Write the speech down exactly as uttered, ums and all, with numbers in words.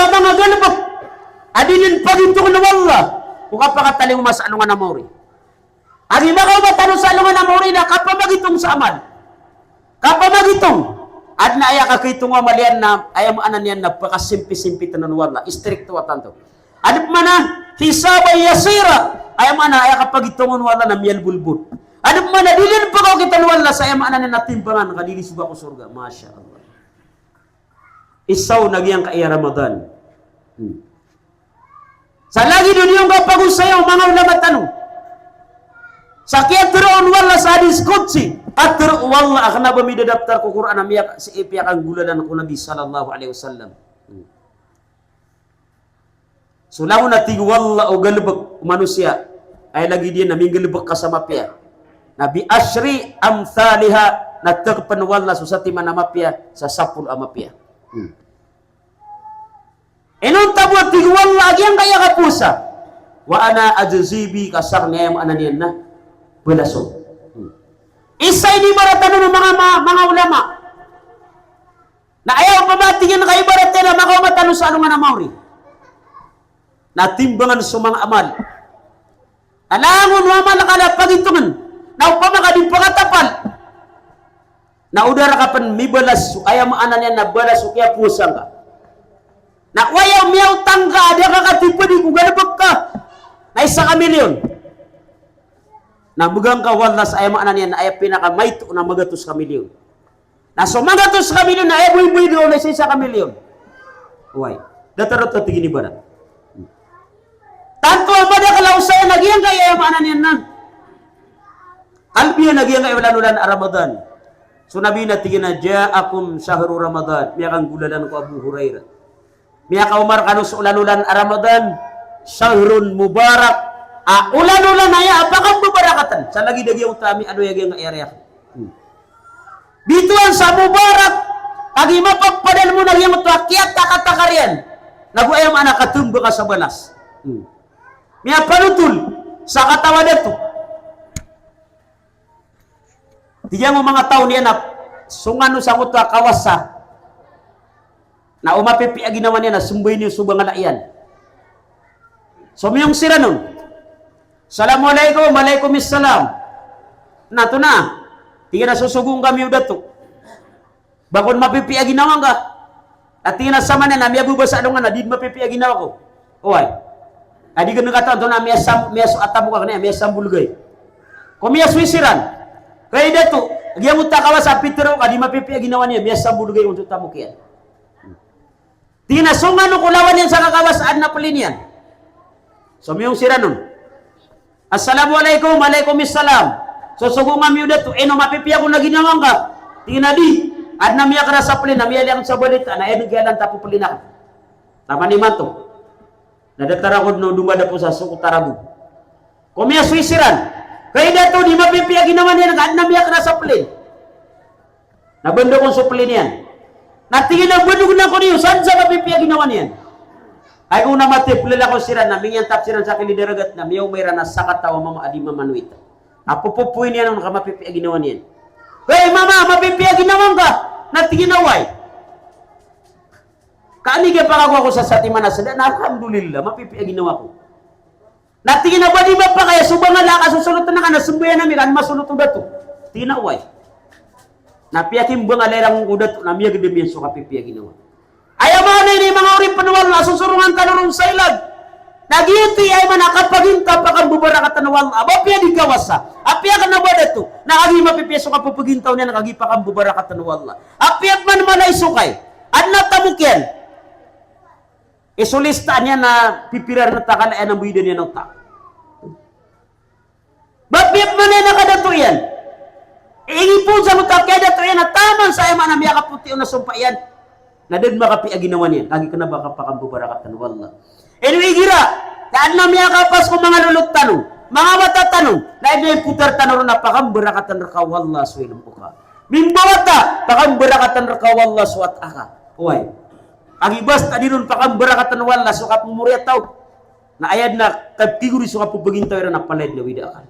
manga galebek a di den pagitong o Allah ko kapakatalingoma sa alongan a maori. Agi makaoma tano sa alongan a maori na kapamagitong sa amal. Kapamagitong. Aden a aya kagitonga o amal iyan na, aya maana niyan na pakasimpi-simpi tano o Allah. Istrikto a tanto. Aden pman a hisaban yasira. Aya maana aya kapagitongon o Allah na miyalbolbod. Aden pman a di den pakaokitan o Allah sa aya maana niyan na timbangan ka di den soga ko sorga. Masha Allah. Isa on a giyangkaya Ramadan. Hmm. Sa lagid o niyo ngka pagosaya o manga ulama tano. Sa kiyatero o Allah sa hadis qudsi, katero o Allah a kena ba midadaptar ko Qur'an a miyak-, si ipiyakanggolalan ko Nabi sallallahu alaihi wasallam. Hmm. So langon a tig o Allah o galebek o manosiya, aya lagid iyan na minggalebek ka sa mapiya. Na bi ashri amthaliha, na tekepen o Allah so satiman a mapiya sa sapolo a mapiya. Hmm. Inonta bo a tig o Allah a giyangkaya kapowasa. Wa ana ajzi bihi, ka saken i aya maana niyan na balason. Hmm. Isa ini ibarat anon o manga, ma-, manga ulama. Na aya opama tig iyan ka ibarat iyan a makaoma tano sa alongan a maori. Na timbangan so manga amal. Na langon o amal ka na pagitongen. Na opama ka di pakatapal. Na o da reka pen mibalas, aya maana niyan na balas o kiyapowasa ngka. Na o aya miyaotang ka, a da ka katipedi ko galebek ka. Na isa ka milyon. Na megang ka o Allah sa aya maana niyan na aya pinakamaito na magatos ka milyon. Na so magatos ka milyon na aya boyboy dn o isa ka milyon. Oway. Datar oto a tig iyan ibarat. Tanto a madakel a osayan a giyangkaya aya maana niyan na kalbiyan a giyangkaya olan-olan a Ramadan. So Nabi na tig iyan a, "Ja'akum shahru Ramadan." Miyakanggolalan ko Abu Hurairah. Miyakaoma rekano so olan-olan a Ramadan, shahrun mubarak, a olan-olan aya a pakambabarakatan. Sa lagid a giyoto a miyaaloy a giyangkaya riyakan. Hmm. Bitowan sa mubarak, kagiya mapapadalem on a giyoto a kiyatakataka riyan. Nago aya maana katemba ka sa balas. Hmm. Miyapanotol sa kataw a dato. Tig iyan o manga taw niyan a song ano sangkoto a kawasa. Na o mapipiya ginawa niyan na sembayi niyo so bangala iyan. Somiyong siran on. "Assalamu alaikum." "Wa alaikum assalam." "Na, antonaa?" Tig iyan a, "Sosogoon kami o dato." "Ba kon mapipiya ginawa ngka?" Na tig iyan a, "Samanaya na miyababa sa alongan na di den mapipiya ginawa ko." "Oway." "Ka di ken kataw antonaa miyasam-, miyasoat a tamok akn iyan, miyasambolgay." Ko miyasoy siran. "Hay dato, giya mota kawasa a pitero ka di mapipiya ginawa niyan, miyasambolgay onto tamok iyan." Tig iyan a, "Song ano ko lawan iyan sa kakawasa a aden a peli niyan?" Somiyong siran on. "Assalamu alaikum." "Wa alaikum assalam." "Sosogoon kami o dato, ino mapipiya kon a ginawa ngka?" Tig iyan a, "Di, aden a miyakra sa peli na miyaliyo akn sa balita na aya den kiyalan ta pepeli akn." Taman imanto. Na datar ako den o domadapo sa soko Tarago. Ko miyasoy siran. "Hay dato, di mapipiya ginawa niyan ka aden a miyakra sa peli." Na bandokon so peli niyan. Na tig iyan a bandokon ako niyo, san sa mapipiya ginawa niyan. Ay ko na mati, pelelakaw siran na mingiyantap siran sa kilid a ragat na miyaoma iran a sakataw a mama a di mamanoit. Na popopoy niyan on ka mapipiya ginawa niyan. "Hay mama, mapipiya ginawa ngka?" Na tig iyan a, "Oway. Ka aniga pakakowa ko sa satiman a seda na alhamdulillah, mapipiya ginawa ko." Na tig iyan a, "Ba di mapakay a so bangala ka sosoloten ka na sembayan ami ka an masolot o dato?" Tig iyan a, "Oway." Na piyakimbangala iran ko dato na miyagedam iyan so kapipiya ginawa. Aya maana ini manga oripen o Allah a sosorongan tano ron sa ilag. Na giyoto i aya maana kapagintaw a pakambabarakatan o Allah. Apiya di kawasa, apiya kena ba dato, na kagiya mapipiya so kapepegintaw niyan na kagiya pakambabarakatan o Allah. Apiya pman mala i sokay, aden a tamok iyan. Isolistaan iyan na pipira ren a takala iyan a mboydan iyan a otak. Ba piya pman iyan a kadato iyan. Ingipon sa otak iyan a dato iyan a taman sa aya maana miyakapoti on a sompa iyan. Na da den makapiya ginawa niyan. Kagiya kena ba kapakambabarakatan o Allah. Ino igira, na aden a miyakapas ko manga lolot tano, manga wata tano, na ino ipotar tano ron a pakambarakatan reka o Allah so ilmo ka. Mimbawata, pakambarakatan reka o Allah so wata ka. Oway. Kagiya basta di ron pakambarakatan o Allah so kapemori a taw, na aya den a kapegori so kapepegintaw iran a palaya den a wida akal.